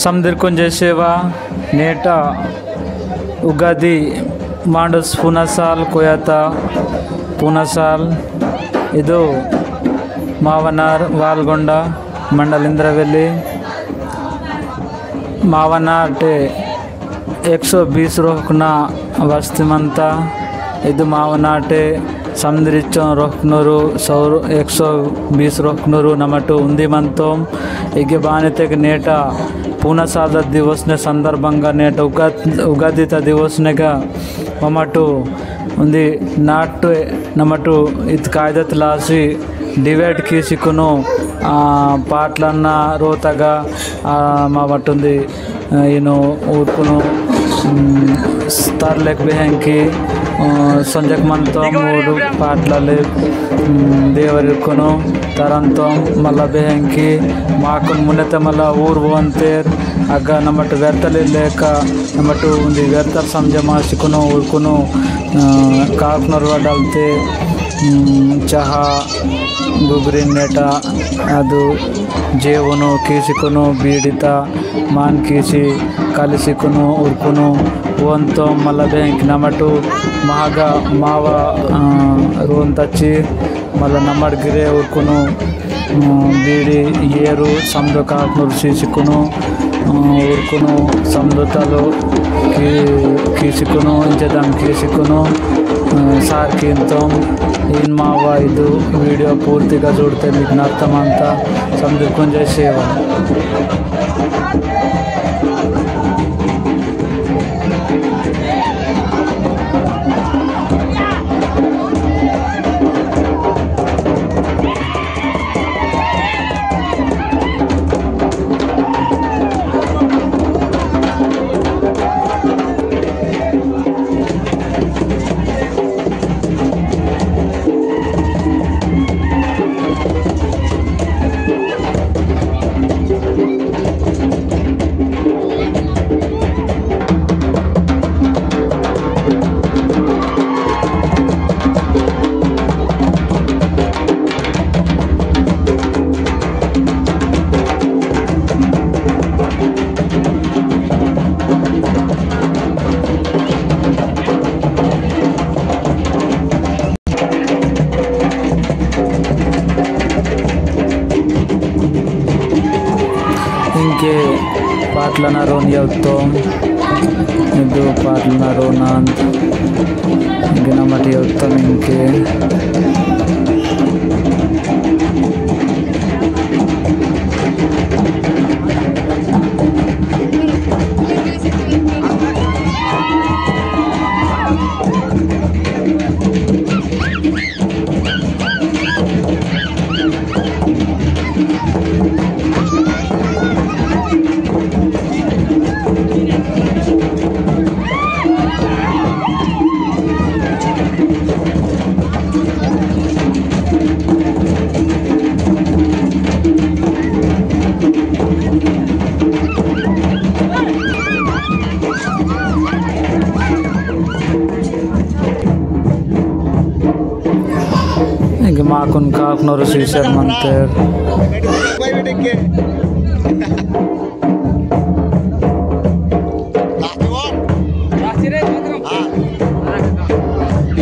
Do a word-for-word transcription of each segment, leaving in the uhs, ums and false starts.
समदिरकुन जय सेवा। नेटा उगादि मांडुस पुनसाल कोयाता पुनसाल इदु मावनार वालगोंडा मंडल इंद्रवेली मावनार टे एक सौ बीस रोहकना वस्ती मंता। इदु मावनाटे समदिरिचोन रोहकनुरु सौ एक सौ बीस रोहकनुरु नमटु उंदी मंतोम। इगे बानितेक नेटा पूना साल दिवसने संदर्भंगा नेटा उगा उगादिता दिवसनेगा ममटु उंदी नाटु नमटु इत कायदत लासी डिबेट कीसिकुनु आ पाटलन्ना रोतगा आ मा बटुंदी इनु उरकुनु तरलेक बेहंकी संजक मंतोम ऊरु पाटलाले देवरिकुनु तरंतोम मला बेहंकी माकुन मुनेते मला ऊर वोंतेर अगा नमट व्यर्थले लेका नमट उंदी व्यर्थल समझ मासिकुनु उरकुनु काकनोर वडलते चहा गुगरी नेटा अदु जेवनु कीसिकुनु बीड़िता मान कीसी कालिसिकुनु उरकुनु वोंतो मला बेहंकी नमटु महागा मावा रोन तच्ची मला नमट गिरे उरकुनु बीड़ी येरु समदो काकनुर सीसिकुनु उरकुनु समदो तलो की कीसिकुनु इंचदम कीसिकुनु सार कींतोम इन मावा इदु वीडियो पूर्तिगा जुड़ते मिकन अर्थमंता समदिरकुन जय सेवा। इंके पाटलना रोन यवतोम, इदु पाटलना रोनांत, गिना मटी यवतोम इंके। इंके माकुन काकनोर सीसर मंतेर।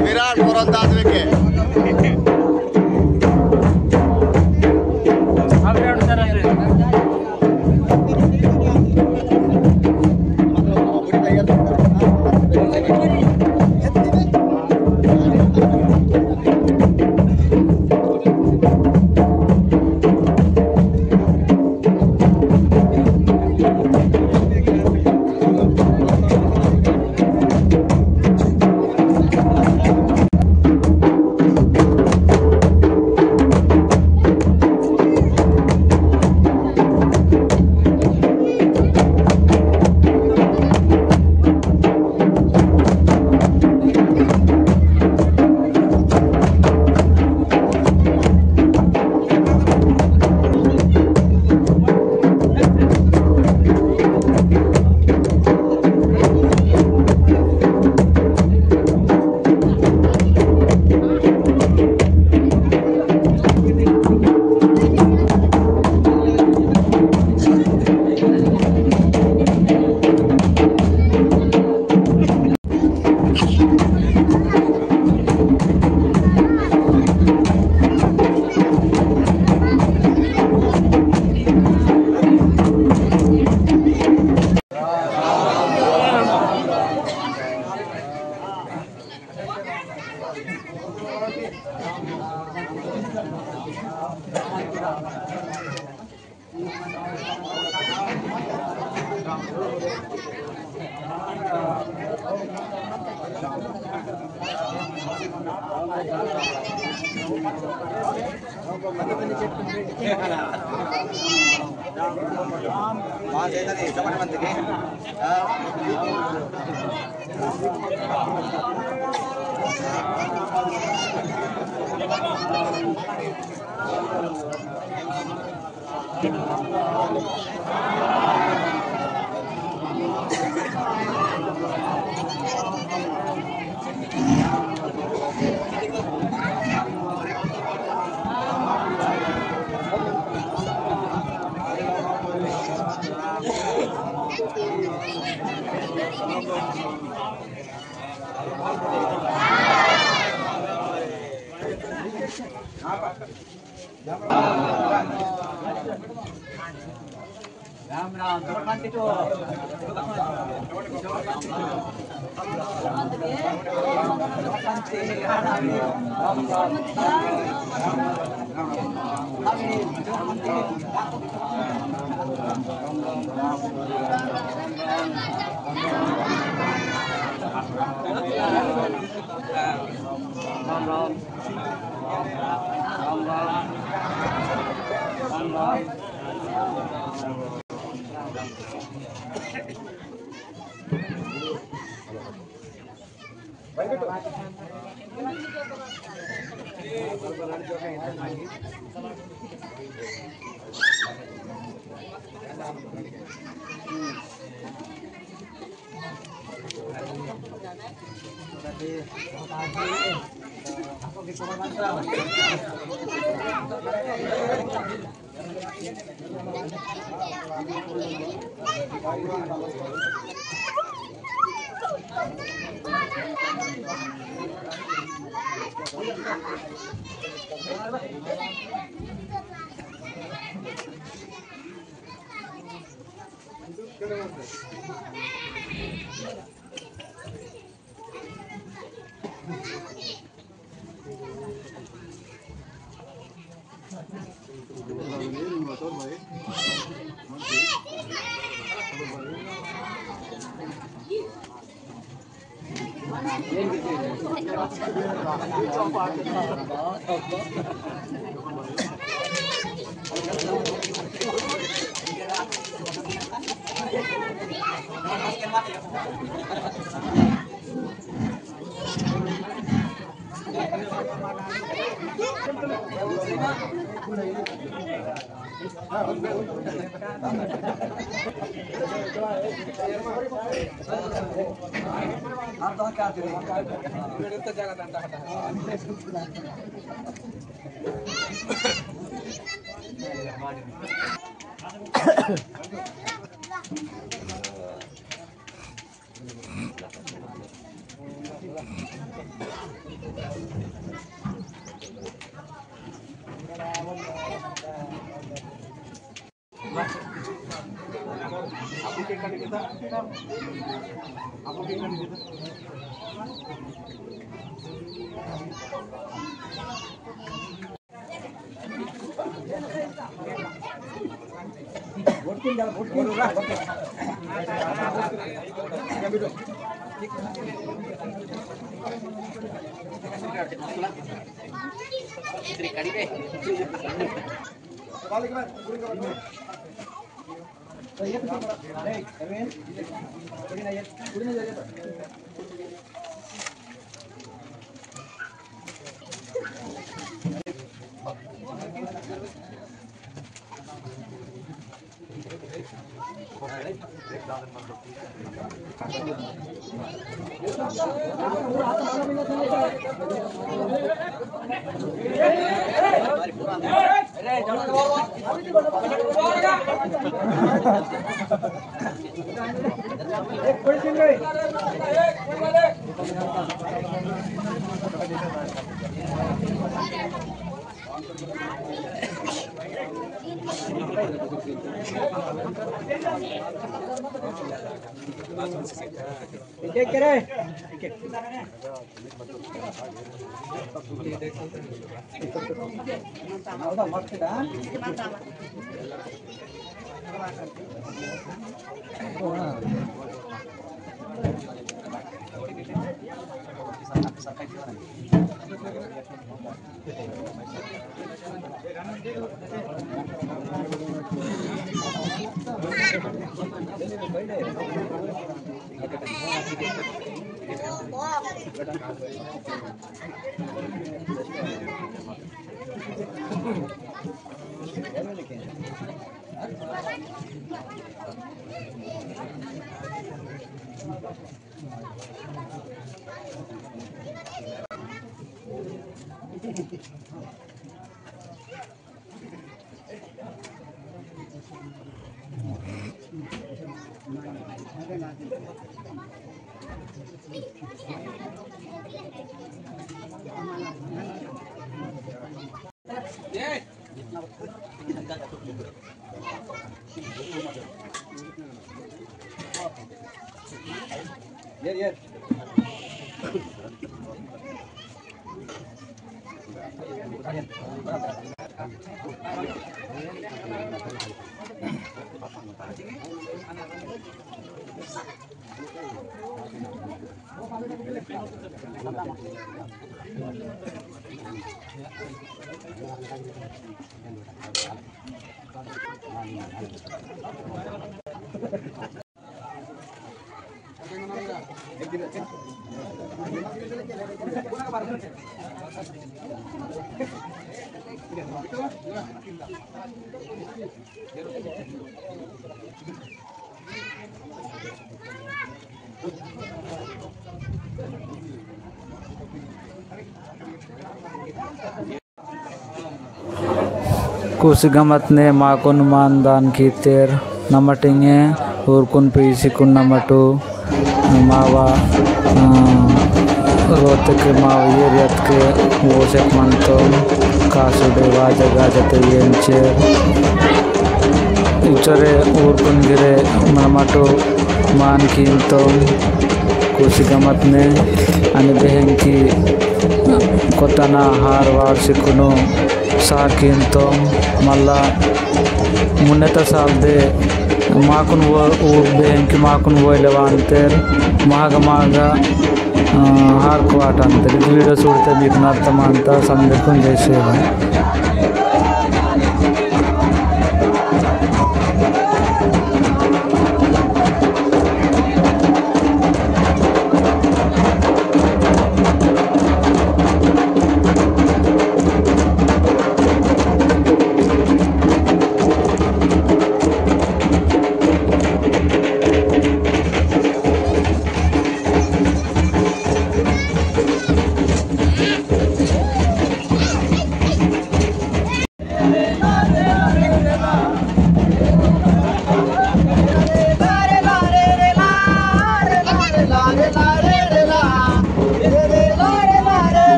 विराट परंदाज के। राम राम, जोर खान किटो। राम राम। राम राम। राम राम। कुछ गमत ने माकुन मान दान कीतेर नमटिंगे उरकुन पीसिकुन नमटु मावा, अ, रोतके मावा ये रियत के वो सेक मनतो कासुडे वाजा गाजा ते येंचेर उचरे उरकुन गिरे नमटु मान कींतोम। कुछ गमत ने अनि बेहेंकी कोतना हार वार सिकुनो सार कींतोम। मल्ला मुन्नेता साल दे माकुन वो, वो बेहेंकी माकुन वो इलेवान तेर मागा मागा, अ, हार क्वाटान तेर। वीडियो सुड़ते बीत नर्तमानता संदेकुन जय सेवा।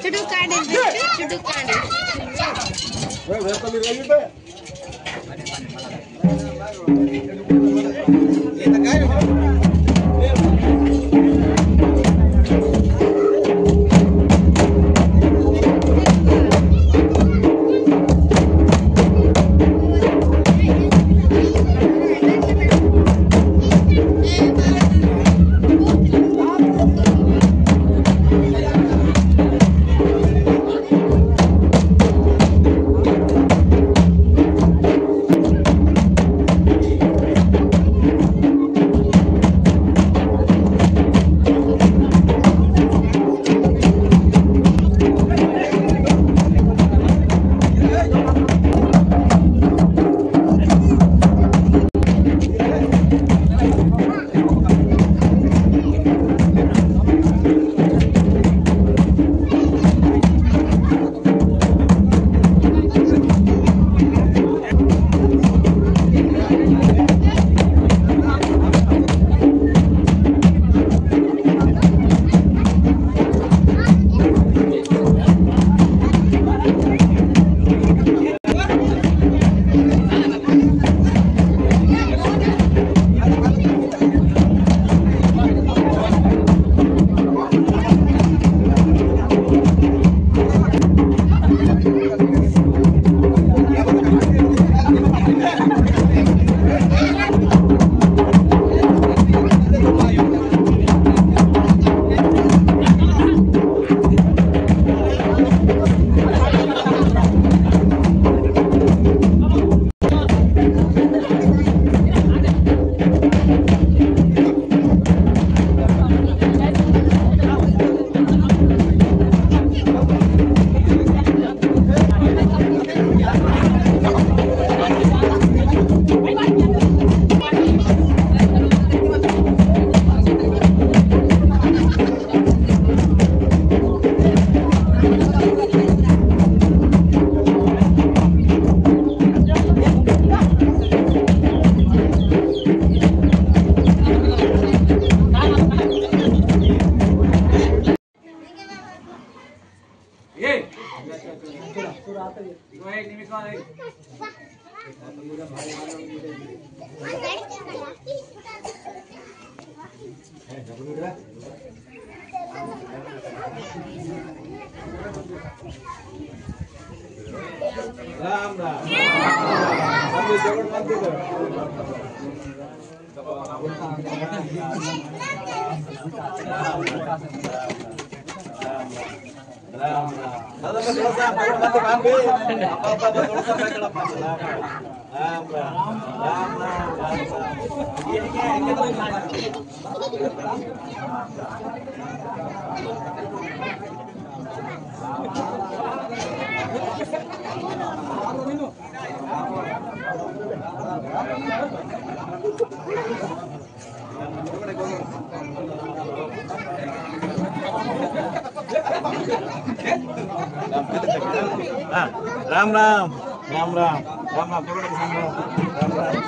चुडू कांडे, चुडू कांडे। राम राम। हम जगत मंदिर। राम राम। दादा, बस थोड़ा सा, थोड़ा सा, थोड़ा सा, थोड़ा सा, थोड़ा सा। राम राम, राम राम, राम राम। हाँ, राम राम, राम राम, राम राम, राम राम।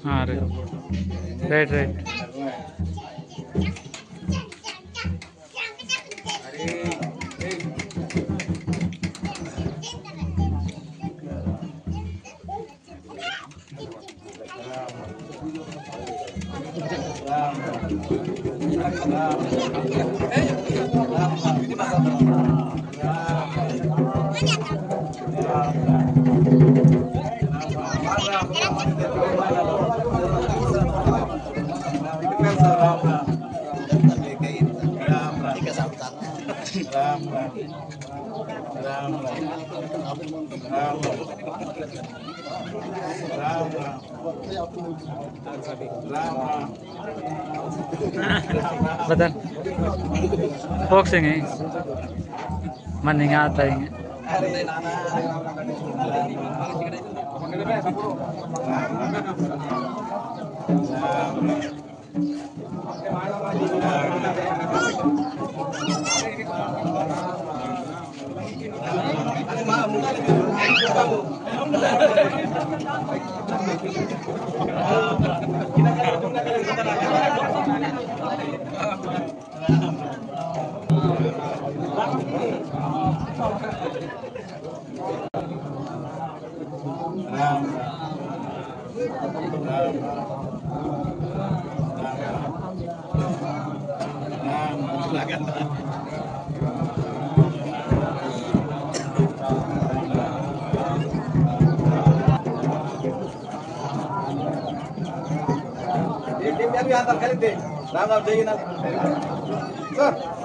हाँ रे, राइट, राइट। राम राम। राम राम। राम राम। राम राम। राम राम। बदन। बॉक्सिंग है। मन नहीं आता है। अरे नाना। राम राम। राम राम, जय हिंद। सर।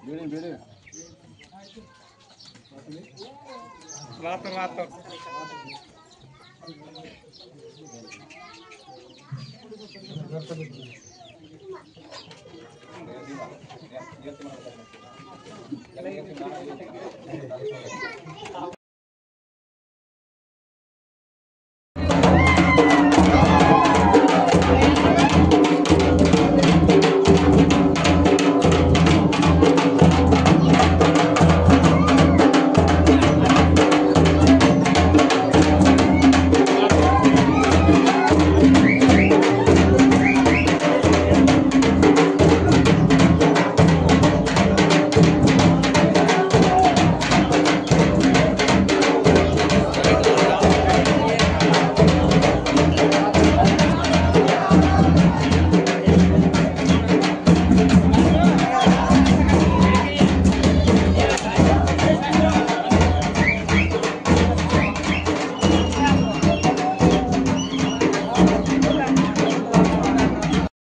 बीड़ी, बीड़ी। वातर, वातर।